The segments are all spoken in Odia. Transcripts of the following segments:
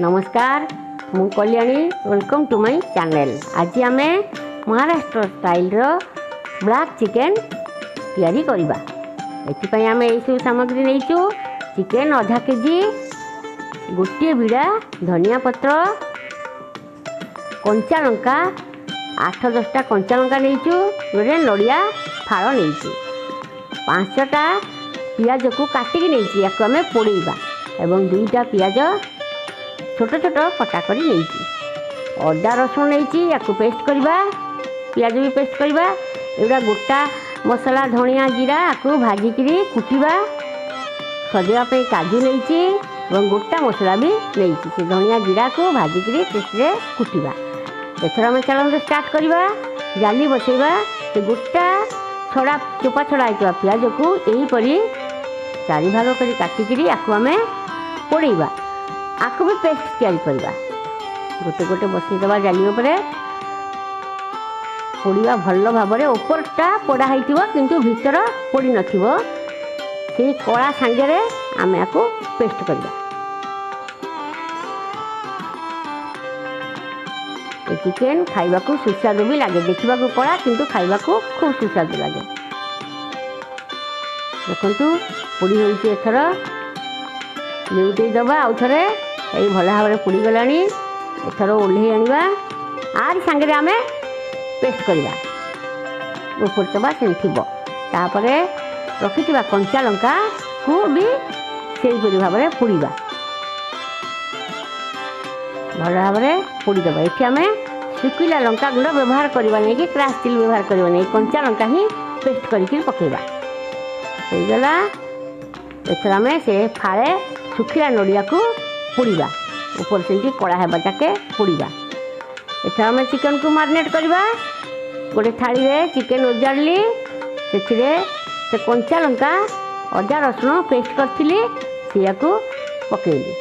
ନମସ୍କାର, ମୁଁ Kalyani. Welcome to my channel. ଆଜି ଆମେ ମହାରାଷ୍ଟ୍ର ଷ୍ଟାଇଲ୍ର ବ୍ଲାକ୍ ଚିକେନ୍ ତିଆରି କରିବା। ଏଥିପାଇଁ ଆମେ ଏଇସବୁ ସାମଗ୍ରୀ ନେଇଛୁ। ଚିକେନ୍ ଅଧା କେଜି, ଗୋଟିଏ ବିଡ଼ା ଧନିଆ ପତ୍ର, କଞ୍ଚା ଲଙ୍କା 8 10ଟା କଞ୍ଚା ଲଙ୍କା ନେଇଛୁ, ଗୋଟେ ନଡ଼ିଆ ଫାଳ ନେଇଛୁ, 5ଟା ପିଆଜକୁ କାଟିକି ନେଇଛି, ୟାକୁ ଆମେ ପୋଡ଼େଇବା, ଏବଂ 2ଟା ପିଆଜ ଛୋଟ ଛୋଟ କଟା କରି ନେଇଛି। ଅଦା ରସୁଣ ନେଇଛି, ୟାକୁ ପେଷ୍ଟ କରିବା, ପିଆଜ ବି ପେଷ୍ଟ କରିବା। ଏଗୁଡ଼ା ଗୋଟା ମସଲା ଧଣିଆ ଜିରା, ଆକୁ ଭାଜିକିରି କୁଟିବା। ସଜେଇବା ପାଇଁ କାଜୁ ନେଇଛି ଏବଂ ଗୋଟା ମସଲା ବି ନେଇଛି। ସେ ଧଣିଆ ଜିରାକୁ ଭାଜିକିରି ସେଥିରେ କୁଟିବା। ଏଥର ଆମେ ଚାଲନ୍ତୁ ଷ୍ଟାର୍ଟ କରିବା। ଜାଲି ବସେଇବା। ସେ ଗୋଟା ଛଡ଼ା ଚୋପା ଛଡ଼ା ହେଇଥିବା ପିଆଜକୁ ଏହିପରି 4 ଭାଗ କରି କାଟିକିରି ଆକୁ ଆମେ ପୋଡ଼େଇବା। ଆକୁ ବି ପେଷ୍ଟ ତିଆରି କରିବା। ଗୋଟେ ଗୋଟେ ବସେଇଦେବା ଜାଲି ଉପରେ, ପୋଡ଼ିବା ଭଲ ଭାବରେ। ଉପରଟା ପୋଡ଼ା ହେଇଥିବ କିନ୍ତୁ ଭିତର ପୋଡ଼ି ନଥିବ। ସେଇ କଳା ସାଙ୍ଗରେ ଆମେ ଆକୁ ପେଷ୍ଟ କରିବା। ଏ ଚିକେନ୍ ଖାଇବାକୁ ସୁସ୍ୱାଦୁ ବି ଲାଗେ। ଦେଖିବାକୁ କଳା କିନ୍ତୁ ଖାଇବାକୁ ଖୁବ୍ ସୁସ୍ୱାଦୁ ଲାଗେ। ଦେଖନ୍ତୁ ପୋଡ଼ି ହେଉଛି। ଏଥର ଲେଉଟେଇ ଦେବା ଆଉ ଥରେ। ଏଇ ଭଲ ଭାବରେ ପୋଡ଼ିଗଲାଣି। ଏଥର ଓହ୍ଲେଇ ଆଣିବା। ଆରି ସାଙ୍ଗରେ ଆମେ ପେଷ୍ଟ କରିବା। ଉପର ଚବା ସେମିତି ଥିବ। ତାପରେ ରଖିଥିବା କଞ୍ଚା ଲଙ୍କାକୁ ବି ସେହିପରି ଭାବରେ ପୋଡ଼ିବା, ଭଲ ଭାବରେ ପୋଡ଼ିଦେବା। ଏଠି ଆମେ ଶୁଖିଲା ଲଙ୍କା ଗୁଣ୍ଡ ବ୍ୟବହାର କରିବା ନାହିଁ କି କ୍ରାସ୍ ଚିଲି ବ୍ୟବହାର କରିବା ନାହିଁ। କଞ୍ଚା ଲଙ୍କା ହିଁ ପେଷ୍ଟ କରିକି ପକାଇବା। ହେଇଗଲା। ଏଥର ଆମେ ସେ ଫାଳେ ଶୁଖିଲା ନଡ଼ିଆକୁ ପୋଡ଼ିବା। ଉପରେ ସେମିତି କଳା ହେବା ଯାକେ ପୋଡ଼ିବା। ଏଥର ଆମେ ଚିକେନକୁ ମ୍ୟାରିନେଟ୍ କରିବା। ଗୋଟେ ଥାଳିରେ ଚିକେନ୍ ଓଜାଡ଼ିଲି। ସେଥିରେ ସେ କଞ୍ଚା ଲଙ୍କା ଅଦା ରସୁଣ ପେଷ୍ଟ କରିଥିଲି, ସେଇଆକୁ ପକାଇଲି।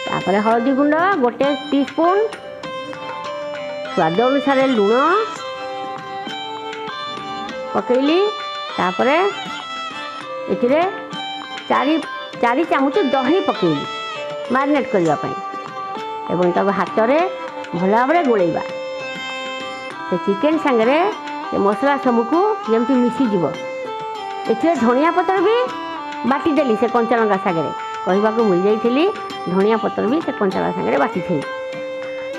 ତାପରେ ହଳଦୀ ଗୁଣ୍ଡ 1 ଟିସ୍ପୁନ୍, ସ୍ୱାଦ ଅନୁସାରେ ଲୁଣ ପକାଇଲି। ତାପରେ ଏଥିରେ 4 ଚାମଚ ଦହି ପକାଇଲି ମ୍ୟାରିନେଟ୍ କରିବା ପାଇଁ, ଏବଂ ତାକୁ ହାତରେ ଭଲ ଭାବରେ ଗୋଳେଇବା। ସେ ଚିକେନ୍ ସାଙ୍ଗରେ ସେ ମସଲା ସବୁକୁ ଯେମିତି ମିଶିଯିବ। ଏଥିରେ ଧନିଆ ପତ୍ର ବି ବାଟିଦେଲି ସେ କଞ୍ଚା ଲଙ୍କା ସାଙ୍ଗରେ। କହିବାକୁ ଭୁଲି ଯାଇଥିଲି, ଧନିଆ ପତ୍ର ବି ସେ କଞ୍ଚା ଲଙ୍କା ସାଙ୍ଗରେ ବାଟିଥିଲି।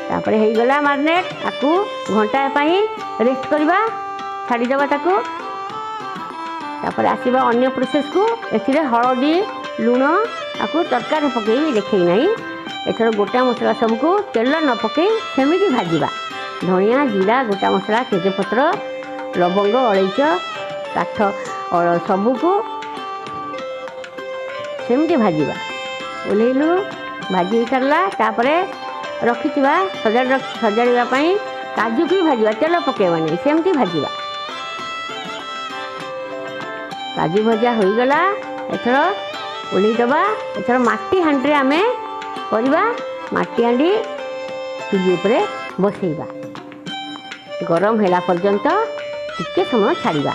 ତାପରେ ହେଇଗଲା ମ୍ୟାରିନେଟ୍। ଆକୁ ଘଣ୍ଟାଏ ପାଇଁ ରେଷ୍ଟ କରିବା, ଛାଡ଼ିଦେବା ତାକୁ। ତାପରେ ଆସିବା ଅନ୍ୟ ପ୍ରୋସେସ୍କୁ। ଏଥିରେ ହଳଦୀ ଲୁଣ ଆକୁ ତରକାରୀ ପକାଇ ଦେଖେଇ ନାହିଁ। ଏଥର ଗୋଟା ମସଲା ସବୁକୁ ତେଲ ନ ପକାଇ ସେମିତି ଭାଜିବା। ଧଣିଆ ଜିରା ଗୋଟା ମସଲା ତେଜପତ୍ର ଲବଙ୍ଗ ଅଳେଇଚ କାଠ ସବୁକୁ ସେମିତି ଭାଜିବା। ଓହ୍ଲେଇଲୁ, ଭାଜି ହେଇସାରିଲା। ତାପରେ ରଖିଥିବା ସଜାଡ଼ିବା ପାଇଁ କାଜୁକୁ ବି ଭାଜିବା, ତେଲ ପକାଇବାନି, ସେମିତି ଭାଜିବା। କାଜୁ ଭଜା ହୋଇଗଲା। ଏଥର ଓହ୍ଲେଇଦେବା। ଏଥର ମାଟି ହାଣ୍ଡିରେ ଆମେ କରିବା। ମାଟି ହାଣ୍ଡି ଚୁଲି ଉପରେ ବସେଇବା। ଗରମ ହେଲା ପର୍ଯ୍ୟନ୍ତ ଟିକେ ସମୟ ଛାଡ଼ିବା।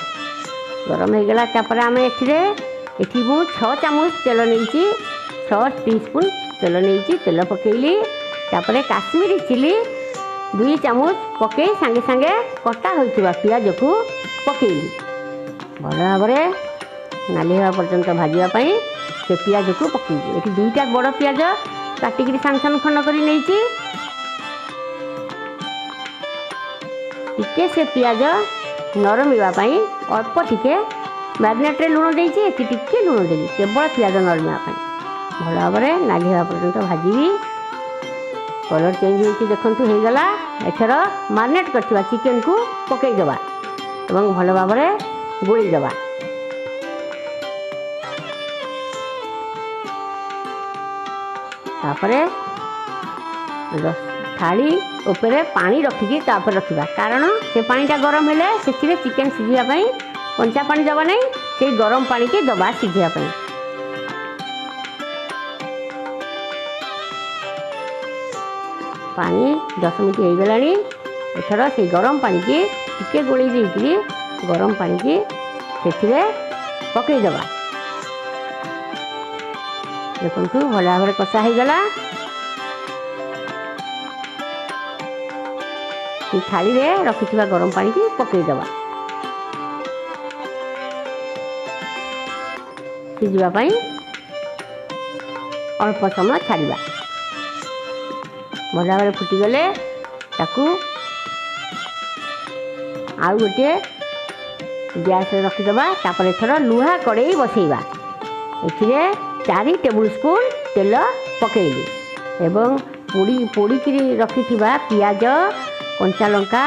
ଗରମ ହେଇଗଲା। ତାପରେ ଆମେ ଏଥିରେ ଏଠି ମୁଁ 6 ଚାମଚ ତେଲ ନେଇଛି, 6 ଟିସ୍ପୁନ୍ ତେଲ ନେଇଛି। ତେଲ ପକାଇଲି। ତାପରେ କାଶ୍ମୀରୀ ଚିଲି 2 ଚାମଚ ପକାଇ ସାଙ୍ଗେ ସାଙ୍ଗେ କଟା ହୋଇଥିବା ପିଆଜକୁ ପକାଇଲି। ଭଲ ଭାବରେ ନାଲି ହେବା ପର୍ଯ୍ୟନ୍ତ ଭାଜିବା ପାଇଁ ସେ ପିଆଜକୁ ପକାଇଲି। ଏଠି 2ଟା ବଡ଼ ପିଆଜ କାଟିକିରି ସାନ ସାନ ଖଣ୍ଡ କରି ନେଇଛି। ଟିକେ ସେ ପିଆଜ ନରମିବା ପାଇଁ ଅଳ୍ପ ଟିକେ ମ୍ୟାରିନେଟ୍ରେ ଲୁଣ ଦେଇଛି, ଏଠି ଟିକେ ଲୁଣ ଦେଲି କେବଳ ପିଆଜ ନରମିବା ପାଇଁ। ଭଲ ଭାବରେ ନାଲି ହେବା ପର୍ଯ୍ୟନ୍ତ ଭାଜିବି। କଲର୍ ଚେଞ୍ଜ ହେଇଛି ଦେଖନ୍ତୁ, ହେଇଗଲା। ଏଥର ମ୍ୟାରିନେଟ୍ କରିଥିବା ଚିକେନ୍କୁ ପକାଇଦେବା ଏବଂ ଭଲ ଭାବରେ ଗୋଳେଇଦେବା। ତାପରେ ଥାଳି ଉପରେ ପାଣି ରଖିକି ତାପରେ ରଖିବା, କାରଣ ସେ ପାଣିଟା ଗରମ ହେଲେ ସେଥିରେ ଚିକେନ୍ ସିଝିବା ପାଇଁ କଞ୍ଚା ପାଣି ଦେବା ନାହିଁ, ସେଇ ଗରମ ପାଣିକି ଦେବା ସିଝିବା ପାଇଁ। ପାଣି 10 ମିନିଟ୍ ହେଇଗଲାଣି। ଏଥର ସେଇ ଗରମ ପାଣିକି ଟିକେ ଗୋଳେଇ ଦେଇକିରି ଗରମ ପାଣିକି ସେଥିରେ ପକାଇଦେବା। ଦେଖନ୍ତୁ ଭଲ ଭାବରେ କଷା ହେଇଗଲା। ସେ ଥାଳିରେ ରଖିଥିବା ଗରମ ପାଣିକି ପକାଇଦେବା। ସିଝିବା ପାଇଁ ଅଳ୍ପ ସମୟ ଛାଡ଼ିବା। ଭଲ ଭାବରେ ଫୁଟିଗଲେ ତାକୁ ଆଉ ଗୋଟିଏ ଗ୍ୟାସ୍ରେ ରଖିଦେବା। ତାପରେ ଏଥର ଲୁହା କଡ଼େଇ ବସେଇବା। ଏଥିରେ 4 ଟେବୁଲ୍ ସ୍ପୁନ୍ ତେଲ ପକାଇଲି ଏବଂ ପୋଡ଼ିକିରି ରଖିଥିବା ପିଆଜ, କଞ୍ଚା ଲଙ୍କା,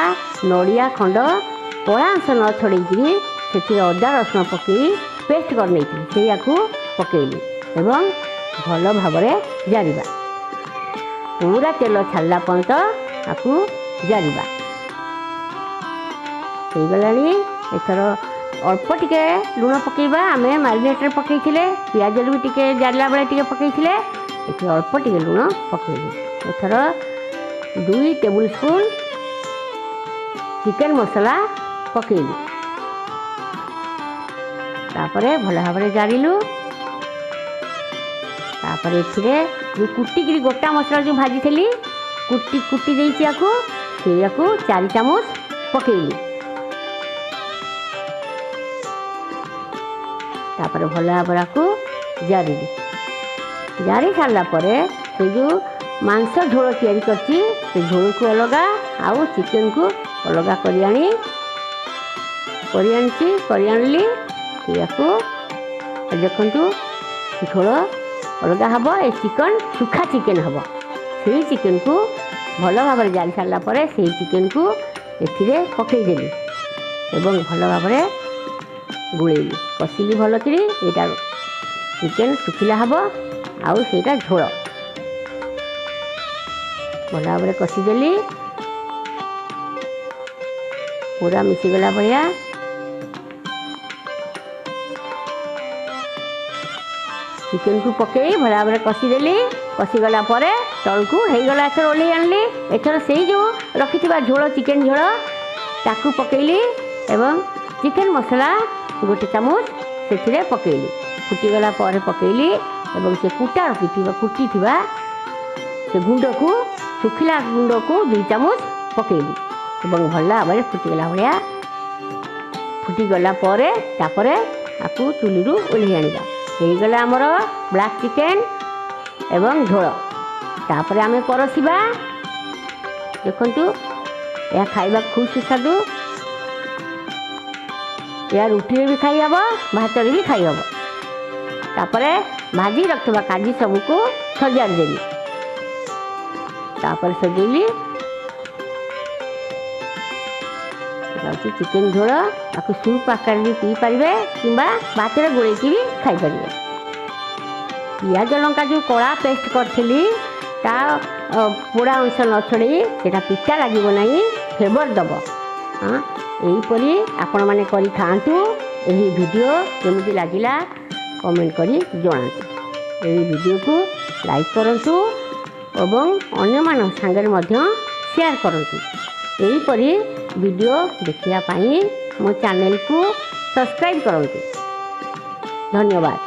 ନଡ଼ିଆ ଖଣ୍ଡ କଳା ଅଂଶ ନ ଛଡ଼େଇକିରି ସେଥିରେ ଅଦା ରସୁଣ ପକାଇ ପେଷ୍ଟ କରିନେଇଥିଲି, ସେଇଆକୁ ପକାଇଲି ଏବଂ ଭଲ ଭାବରେ ଜାରିବା। ପୁରା ତେଲ ଛାଡ଼ିଲା ପର୍ଯ୍ୟନ୍ତ ତାକୁ ଜାରିବା। ହେଇଗଲାଣି। ଏଥର ଅଳ୍ପ ଟିକେ ଲୁଣ ପକାଇବା। ଆମେ ମ୍ୟାରିନେଟ୍ରେ ପକାଇଥିଲେ, ପିଆଜରେ ବି ଟିକେ ଜାରିଲା ବେଳେ ଟିକେ ପକାଇଥିଲେ, ଏଥିରେ ଅଳ୍ପ ଟିକେ ଲୁଣ ପକାଇଲି। ଏଥର 2 ଟେବୁଲ୍ ସ୍ପୁନ୍ ଚିକେନ୍ ମସଲା ପକାଇଲି। ତାପରେ ଭଲ ଭାବରେ ଜାରିଲୁ। ତାପରେ ଏଥିରେ ଯେଉଁ କୁଟିକିରି ଗୋଟା ମସଲା ଯେଉଁ ଭାଜିଥିଲି, କୁଟି କୁଟି ଦେଇଛି ଆକୁ, ସେଇଆକୁ 4 ଚାମଚ ପକାଇଲି। ତାପରେ ଭଲ ଭାବରେ ଆକୁ ଜାରିଲି। ଜାରି ସାରିଲା ପରେ ସେ ଯେଉଁ ମାଂସ ଝୋଳ ତିଆରି କରିଛି, ସେ ଝୋଳକୁ ଅଲଗା ଆଉ ଚିକେନକୁ ଅଲଗା କରି ଆଣିଲି। ସେଇଆକୁ ଦେଖନ୍ତୁ, ଝୋଳ ଅଲଗା ହେବ, ଏ ଚିକେନ୍ ଶୁଖା ଚିକେନ୍ ହେବ। ସେଇ ଚିକେନକୁ ଭଲ ଭାବରେ ଜାରି ସାରିଲା ପରେ ସେଇ ଚିକେନକୁ ଏଥିରେ ପକାଇଦେଲି ଏବଂ ଭଲ ଭାବରେ ଗୋଳେଇଲି, କଷିଲି ଭଲକିରି। ଏଇଟା ଚିକେନ୍ ଶୁଖିଲା ହେବ ଆଉ ସେଇଟା ଝୋଳ। ଭଲ ଭାବରେ କଷିଦେଲି, ପୁରା ମିଶିଗଲା ଭଳିଆ। ଚିକେନକୁ ପକାଇ ଭଲ ଭାବରେ କଷିଦେଲି। କଷିଗଲା ପରେ ତଳକୁ ହେଇଗଲା। ଏଥର ଓହ୍ଲେଇ ଆଣିଲି। ଏଥର ସେଇ ଯେଉଁ ରଖିଥିବା ଝୋଳ, ଚିକେନ୍ ଝୋଳ, ତାକୁ ପକାଇଲି ଏବଂ ଚିକେନ୍ ମସଲା 1 ଚାମଚ ସେଥିରେ ପକାଇଲି। ଫୁଟିଗଲା ପରେ ପକାଇଲି ଏବଂ ସେ କୁଟା ରଖିଥିବା, କୁଟିଥିବା ସେ ଗୁଣ୍ଡକୁ, ଶୁଖିଲା ଗୁଣ୍ଡକୁ 2 ଚାମଚ ପକାଇଲି ଏବଂ ଭଲ ଭାବରେ ଫୁଟିଗଲା ଭଳିଆ। ଫୁଟିଗଲା ପରେ ତାପରେ ଆକୁ ଚୁଲିରୁ ଓହ୍ଲେଇ ଆଣିବା। ହେଇଗଲା ଆମର ବ୍ଲାକ୍ ଚିକେନ୍ ଏବଂ ଝୋଳ। ତାପରେ ଆମେ ପରଷିବା। ଦେଖନ୍ତୁ, ଏହା ଖାଇବା ଖୁବ୍ ସୁସ୍ୱାଦୁ। ଏହା ରୁଟିରେ ବି ଖାଇହେବ, ଭାତରେ ବି ଖାଇହେବ। ତାପରେ ଭାଜି ରଖିଥିବା କାଜୁ ସବୁକୁ ସଜାଡ଼ି ଦେଲି। ତାପରେ ସଜେଇଲି। ଏଟା ହେଉଛି ଚିକେନ୍ ଝୋଳ। ତାକୁ ସୁପ୍ ଆକାରରେ ବି ପିଇପାରିବେ କିମ୍ବା ଭାତରେ ଗୋଳେଇକି ବି ଖାଇପାରିବେ। ପିଆଜ ଲଙ୍କା ଯେଉଁ କଳା ପେଷ୍ଟ କରିଥିଲି, ତା ପୋଡ଼ା ଅଂଶ ନ ଛଡ଼େଇ, ସେଇଟା ପିତା ଲାଗିବ ନାହିଁ, ଫ୍ଲେଭର୍ ଦେବ। ହଁ, ଏହିପରି ଆପଣମାନେ କରି ଖାଆନ୍ତୁ। ଏହି ଭିଡ଼ିଓ କେମିତି ଲାଗିଲା କମେଣ୍ଟ କରି ଜଣାନ୍ତୁ। ଏହି ଭିଡ଼ିଓକୁ ଲାଇକ୍ କରନ୍ତୁ ଏବଂ ଅନ୍ୟମାନଙ୍କ ସାଙ୍ଗରେ ମଧ୍ୟ ସେୟାର କରନ୍ତୁ। ଏହିପରି ଭିଡ଼ିଓ ଦେଖିବା ପାଇଁ ମୋ ଚ୍ୟାନେଲକୁ ସବସ୍କ୍ରାଇବ୍ କରନ୍ତୁ। ଧନ୍ୟବାଦ।